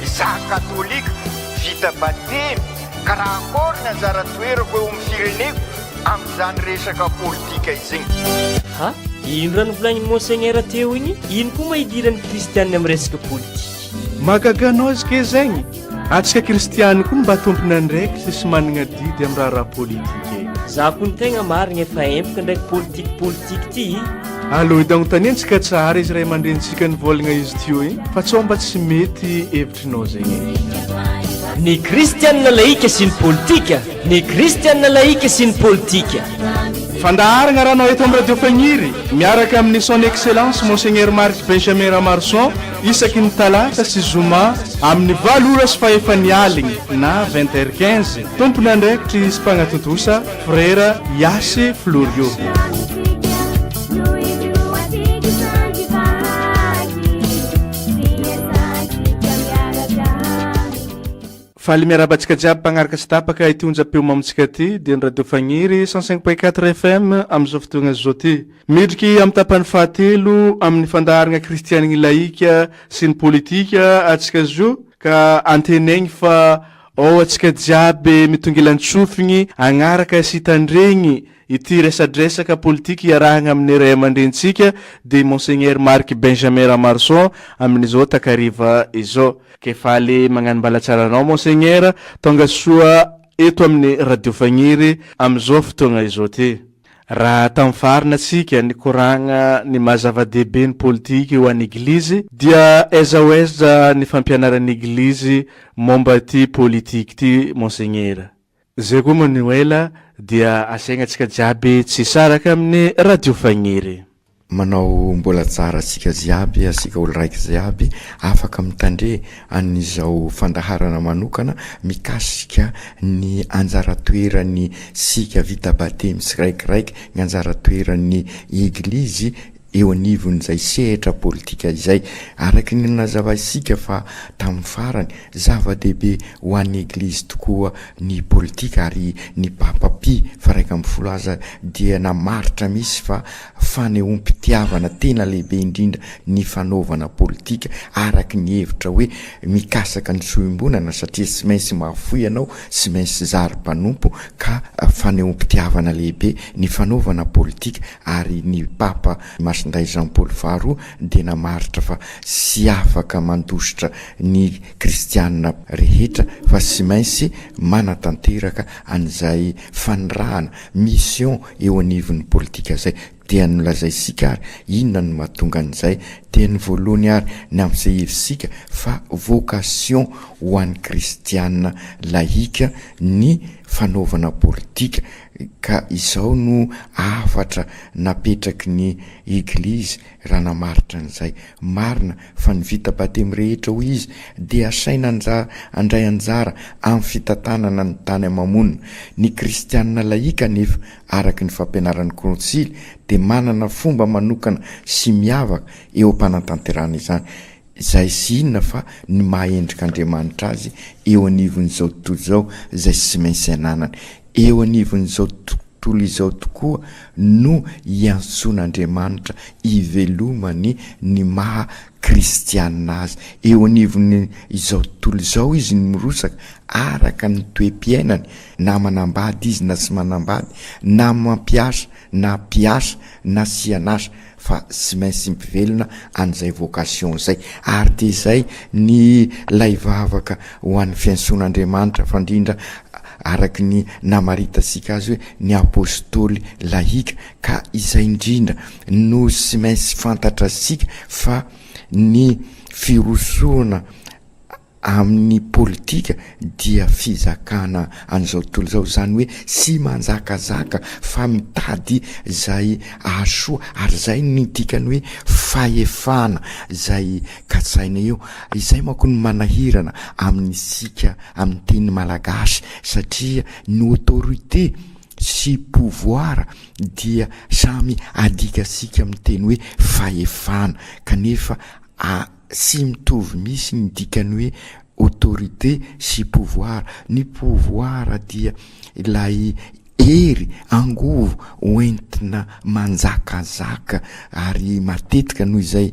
Izaho katolika, vita batemy, ka raha akory ny anjara toerako eo amin'ny fireneko amin'izany resaka politika iziny. Ha? Ino raha novolagnin'i Monseigneur teo igny? Ino koa ma idiran'ny kristianina amin'ny resaka politika? Mahagaga anao izy ke zegny? Atsika kristianina koa mba tompon'andraikitra sy managna adidy amin'ny raharaha politika e. Za koa ny tegna marigna efa empaka ndraiky politique politique ty. Allo edy agnontaniantsika tsara izy ray aman-drenintsika nivôlagna izy teo igny fa tsao mba tsy mety hevitrinao zegny e. Ny kristianina laika sy ny politika Ny kristianina laika sy ny politika. Fandaharagna raha anao eto amin'ny Radio Fagniry miaraka amin'ny Son Excellence Monseigneur Marc Benjamin Ramaroson isaky ny talata sy zoma amin'ny valo ora sy fahefany aligny na vingt heures quinze. Tompon'andraikitry sy mpagnatontosa Frera Yasy Florio. Faly miarahaba antsika jiaby mpagnaraka sy tapaka ity onjam-peo mamontsika ity dia ny Radio Fagniry 105.4 FM amin'izao fotoagna izao ty. Midriky amin'ny tapany fahatelo amin'ny fandaharagna kristianigny laika sy ny politika antsika zio ka antenaigny fa ao antsika jiaby mitongilan-tsofigny agnaraka sy hitandregny Ity resadresaka politika iarahagna amin'ny ray aman-drenintsika dia i Monseigneur Marc Benjamin Ramaroson amin'izao takariva izao. Ke faly magnano mbala tsara anao Monseigneur, tonga soa eto amin'ny Radio Fagniry amin'izao fotoagna izao ty. Raha tamin'ny tsika nikoragna ny maha zava-dehibe ny politiky ho an'ny Eglizy dia aiza ho aiza ny fampianaran'ny Eglizy momba ity politiky ity Monseigneur? Zay koa moa ny ela dia asaigna antsika jiaby tsy hisaraka amin'ny radio fagniry. Manao mbola tsara antsika jiaby, asika olo raiky jiaby afaka mitandre an'izao fandaharana manokana mikasika ny anjara toeran'ny sika vita batemy tsiraikiraiky, ny anjara toeran'ny Eglizy eo anivon'izay sehatra politika izay. Araka ny nazavaintsika fa tamin'ny farany, zava-dehibe ho an'ny Eglizy tokoa ny politika ary ny Papa Pie faha-11 aza dia namaritra mihitsy fa fanehoam-pitiavana tena lehibe indrindra ny fanaovana politika araka ny hevitra hoe mikasaka ny soa iombonana satria tsy maintsy mahafoy ianao, tsy maintsy zary mpanompo ka fanehoam-pitiavana lehibe ny fanaovana politika ary ny Papa Masindahy Jean Paul faharoa dia namaritra fa tsy afaka mandositra ny kristianina rehetra fa tsy maintsy manatanteraka an'izay fanirahana, mission, eo anivon'ny politika izay. Dia nolazaintsika ary inona no mahatonga an'izay. Dia ny voalohany ary ny ampisehivintsika fa vocation ho an'ny kristianina lahika ny fanaovana politika. Ka izao no hafatra napetraky ny Eglizy raha namaritra an'izay. Marina fa ny vita batemy rehetra hoy izy dia asaina handray anjara amin'ny fitantanana ny tany ama-monina. Ny kristianina lahika anefa, araka ny fampianaran'ny Konsily, dia manana fomba manokana sy miavaka eo am-panatanterahana izany. Izay tsy inona fa ny maha endrik'Andriamanitra azy eo anivon'izao tontolo izao izay tsy maintsy ananany. Eo anivon'izao tontolo izao tokoa no iantsoan'Andriamanitra ivelomany ny maha kristianina azy. Eo anivon'izao tontolo izao izy no mirotsaka araka ny toe-piainany, na manambady izy na tsy manambady, na mampiasa na mpiasa na tsy an'asa. fa tsy maintsy mpivelona an'izay vocation zay ary dia izay ny lay vavaka ho an'ny fiantsoan'Andriamanitra fa indrindra araky ny namaritantsika azy hoe ny apostoly lahika ka izay indrindra no tsy maintsy fantatrasika fa ny firosoana Amin'ny politika dia fizakana an'izao tontolo izao, izany hoe tsy manjakazaka fa mitady izay ahasoa ary izay ny dikany hoe fahefana izay katsaina eo. Izay manko no manahirana amintsika amin'ny teny malagasy satria ny autorité sy pouvoir dia samy adikatsika amin'ny teny hoe fahefana kanefa a Tsy mitovy misy ny dikany hoe autorité sy pouvoir. Ny pouvoir dia ilay hery, angovo hoentina manjakazaka ary matetika noho izay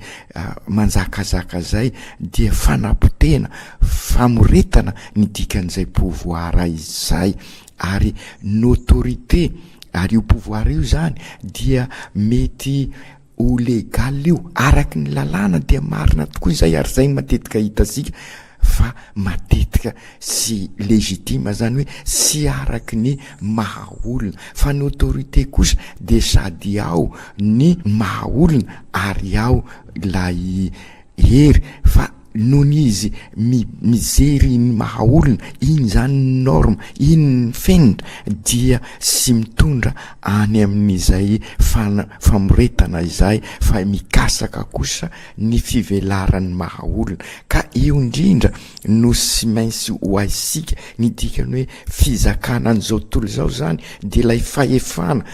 manjakazaka izay dia fanapotehana, famoretana ny dikan'izay pouvoir izay ary ny autorité ary io pouvoir io izany dia mety ho légal io araky ny lalàna dia marina tokoa izay ary izay no matetika hitantsika fa matetika sy légitime zany hoe sy araky ny maha olona fa ny autorité kosa dia sady ao ny maha olona ary ao ilay hery fa nony izy mi mijery ny maha olona iny zany ny norme iny ny fenitra dia sy mitondra any amin'izay fana famoretana izay fa mikasaka kosa ny fivelaran'ny maha olona ka io indrindra no sy maintsy ho haisika ny dikany hoe fizakana an'izao tontolo izao zany dia ilay fahefana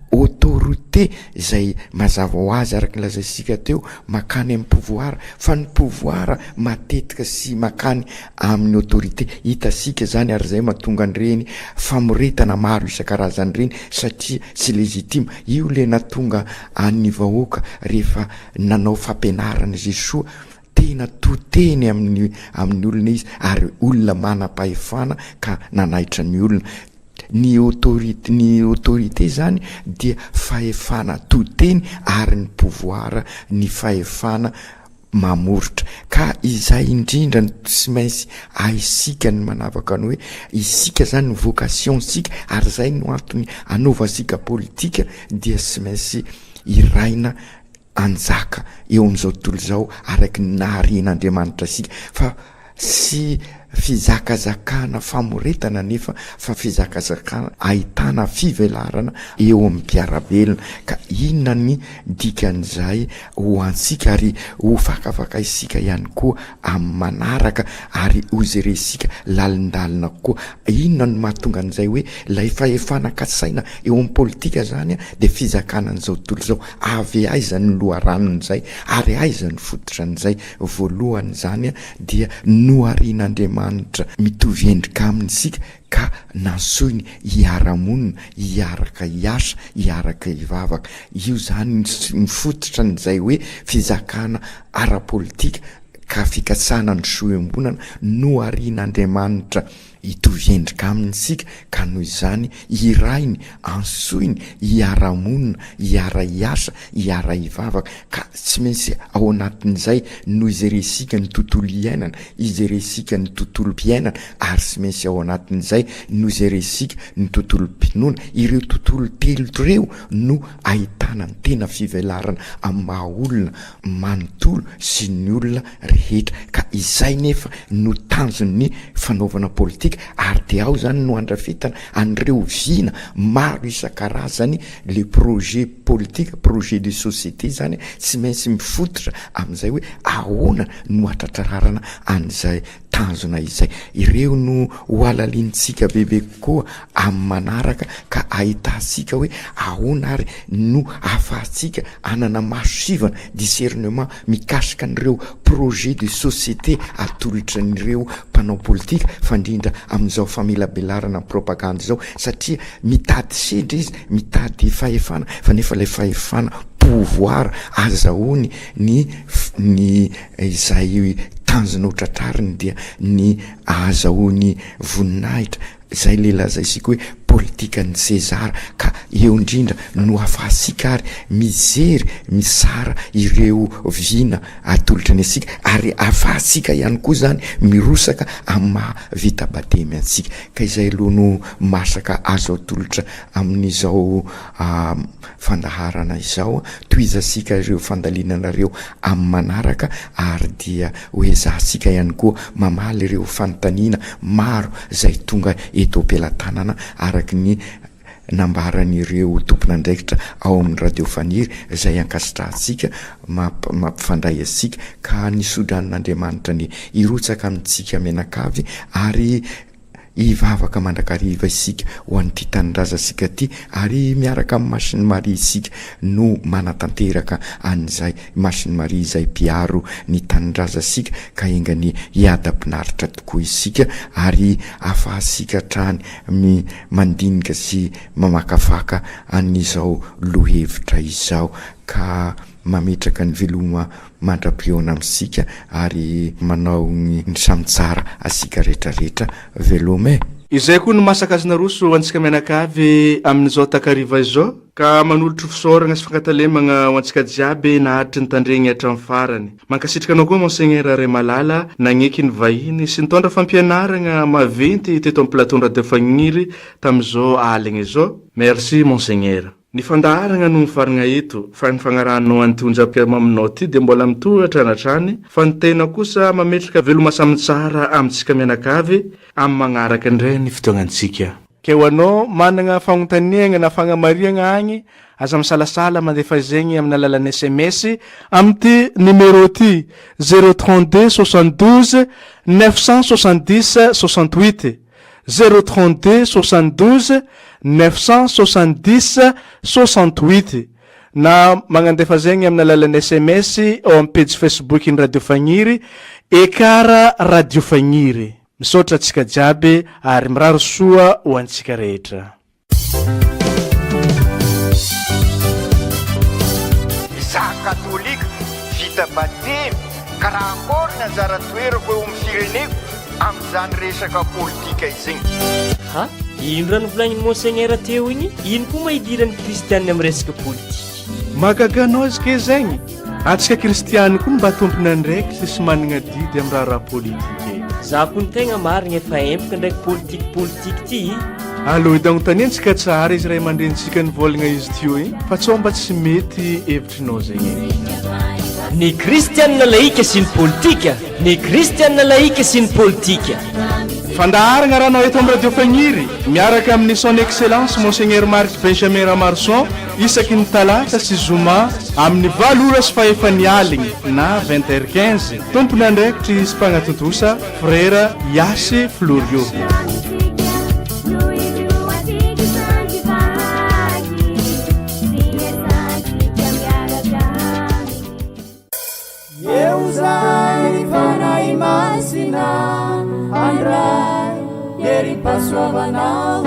autorité izay mazava ho azy araka ny lazaisika teo makany amin'ny pouvoir fa ny pouvoir matetika sy makany amin'ny autorité hitasika zany ary zay mahatonga an'ireny famoretana maro isan-karazany ireny satria tsy légitime io le natonga an'ny vahoaka rehefa nanao fampianarana Jesoa tena to teny amin'ny amin'ny olona izy ary olona manam-pahefana ka nanaitra ny olona. Ny autorité ny autorité zany dia fahefana to teny ary ny pouvoir ny fahefana mamoritra ka izay indrindra no tsy maintsy ahisika ny manavaka ny hoe isika zany ny vocation sika ary zay no antony anaovantsika politika dia tsy maintsy iraina hanjaka eo amin'izao tontolo izao araka ny naharian'Andriamanitra antsika fa tsy fizakazakana famoretana anefa fa fizakazakana ahitana fivelarana eo amin'ny mpiara-belona ka inona ny dikan'izay ho antsika ary ho fakafakaisika ihany koa amin'ny manaraka ary ho jerentsika lalindalina kokoa inona no mahatonga an'izay hoe ilay fahefana kasaina eo amin'ny politika zany dia fizakana an'izao tontolo izao Avy aiza ny loharanon'izay ary aiza ny fototran'izay? Voalohany izany dia noharian'Andriamanitra mitovy endrika aminy isika ka nantsoiny hiara-monina, hiaraka hiasa, hiaraka hivavaka. Io izany ny fototran'izay hoe fizakana ara-politika ka fikatsahana ny soa iombonana noharian'Andriamanitra. Hitovy endrika aminy isika ka noho izany hirahiny, antsoiny hiara-monina, hiara-hiasa, hiara-hivavaka ka tsy maintsy ao anatin'izay no ijerentsika ny tontolo iainana, ijerentsika ny tontolom-piainana ary tsy maintsy ao anatin'izay no ijerentsika ny tontolom-pinoana. Ireo tontolo telo ireo no ahitana ny tena fivelarana amin'ny maha olona manontolo sy ny olona rehetra ka izay nefa no tanjon'ny fanaovana politika ary dia ao zany no andrafetana an'ireo vina maro isan-karazany le projet politique, projet de société zany tsy maintsy mifototra amin'izay hoe ahoana no hatratrarana an'izay tanjona izay. Ireo no ho halalinintsika bebe kokoa amin'ny manaraka ka ahitantsika hoe ahoana ary no ahafahantsika hanana maso sivana, discernement, mikasika an'ireo projet de société atolotra an'ireo mpanao politika fa indrindra amin'izao famelabelarana propagandy izao satria mitady sedra izy, mitady fahefana fa nefa ilay fahefana pouvoir azahoany ny ny izay tanjona ho tratrariny dia ny ahazahoany voninahitra, izay le lazaisika hoe politikan'i Sezara, ka eo indrindra no ahafahantsika ary mijery misara ireo vina atolotra ny antsika ary ahafahantsika ihany koa izany mirosaka amin'ny maha vita batemy antsika, ka izay aloha no masaka azo atolotra amin'izao fandaharana izao, tohizantsika ireo fandalinana ireo amin'ny manaraka ary dia ho ezahantsika ihany koa mamaly ireo fanontaniana maro izay tonga eto am-pelatanana araka ny nambaran'ireo tompon'andraikitra ao amin'ny Radio Faniry izay ankasitrahantsika mampifandray antsika ka ny sodranon'Andriamanitra anie hirotsaka amintsika mianakavy ary. Hivavaka mandrakariva isika ho an'ity tanindrazantsika ity ary miaraka amin'i Masin'i Maria isika no manatanteraka an'izay, i Masin'i Maria izay mpiaro ny tanindrazantsika ka enga anie hiadam-pinaritra tokoa isika ary afahantsika hatrany mi mandinika sy mamakafaka an'izao lohevitra izao ka mametraka ny veloma mandra-pihaona amintsika ary manao ny samy tsara asika retraretra veloma e! Izay koa no masaka azo naroso ho antsika mianakavy amin'izao takariva izao, ka manolotro fisaoragna sy fankatalemagna ho antsika jiaby naharitry nitandregny hatramin'ny farany. Mankasitraka anao koa Monseigneur Raimalala nagneky ny vahiny sy nitondra fampianaragna maventy teto amin'ny plateau-n'ny Radio Fagniry tamin'izao aligny izao. Merci Monseigneur. Ny fandaharagna no mifaragna eto, fa ny fagnarahanao an'ity onjam-peo maminao ity dia mbola mitohy hatrany hatrany, fa ny tena kosa mametraka veloma samy tsara amintsika mianakavy amin'ny magnaraka indray ny fotoagnantsika. Ke ho anao managna fagnontaniagna na fagnamarihagna agny, aza misalasala mandefa zegny amin'ny alalan'ny sms amin'ity numéro ty, zéro 32 72 970 68. Zéro 32 72 970 68 na magnandefa zegny amin'ny alalan'ny sms ao amin'ny pejy Facebook-n'ny Radio Fagniry, Ekar Radio Fagniry. Misaotra antsika jiaby ary mirary soa ho antsika rehetra. Izaho katolika, vita batemy, ka raha akory ny anjara toerako eo amin'ny fireneko amin'izany resaka politika iziny. Ha? Ino raha novolagnin'i Monseigneur teo igny? Ino koa ma idiran'ny kristianina amin'ny resaka politika? Mahagaga anao izy ke zegny? Antsika kristiany koa mba tompon'andraikitra sy managna adidy amin'ny raharaha politika e. Za ko ny tegna marigna efa empaka ndraiky politique politique ty. Allo edy agnontaniantsika tsara izy ray aman-drenintsika nivôlagna izy teo igny fa tsao mba tsy mety hevitrinao zegny e. Ny kristianina laika sy ny politika Ny kristianina laika sy ny politika. Fandaharagna arahanao eto amin'ny Radio Fagniry miaraka amin'ny Son Excellence Monseigneur Marc Benjamin Ramaroson isaky ny talata sy zoma amin'ny valo ora sy fahefany aligny na vingt heures quinze. Tompon'andraikitry sy mpagnatontosa Frera Yasy Florio. Eo zahay ry Fanahy Masina handray herim-pahasoavanao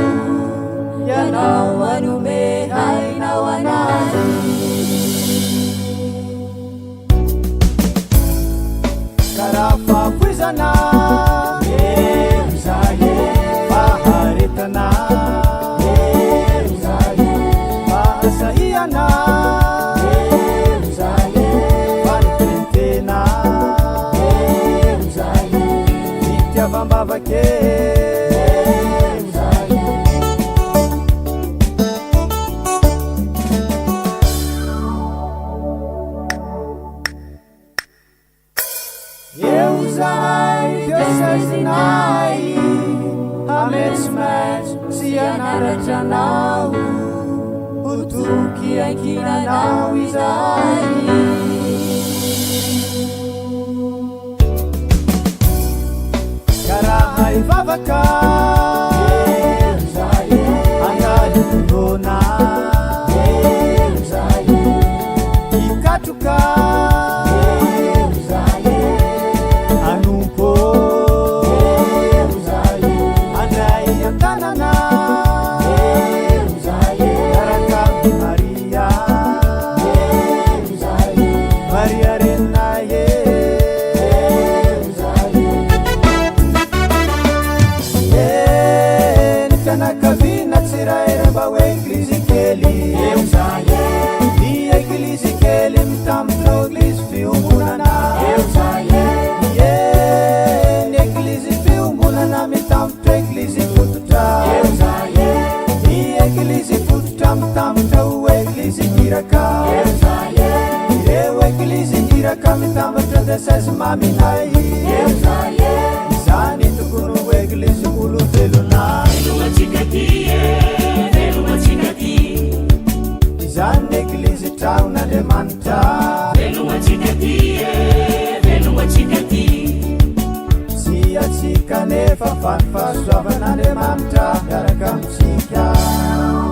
Ianao hanome aina ho anay. Ka raha fahafoizana eo zahay faharetana eo zahay fahasahiana eo zahay fanetren-tena eo zahay fitiavam-bavaka eo zahay. Eo zahay dia sazinay Hametsometso sy hanaratra anao Ho toky iankinanao izahay. Ka raha hivavaka Handalo fotoana Hikatroka Hanompo Handray an-tanana Miaraka amin'i Maria Maria reninay e. Eh, ny fianakaviana tsirairay mba ho eglizy kely. Ny eglizy kely mitambatra ho eglizy fiombonana. Eh, ny eglizy fiombonana mitambatra eglizy fototra. Ny eglizy fototra mitambatra ho eglizy iraka. Ireo eglizy iraka mitambatra dia saizy maminay. Izany tokony ho eglizy olombelona. Izany ny eglizy tragnon'Andriamanitra. Tsy antsika. anefa fa ny fahasoavan'Andriamanitra miaraka amintsika.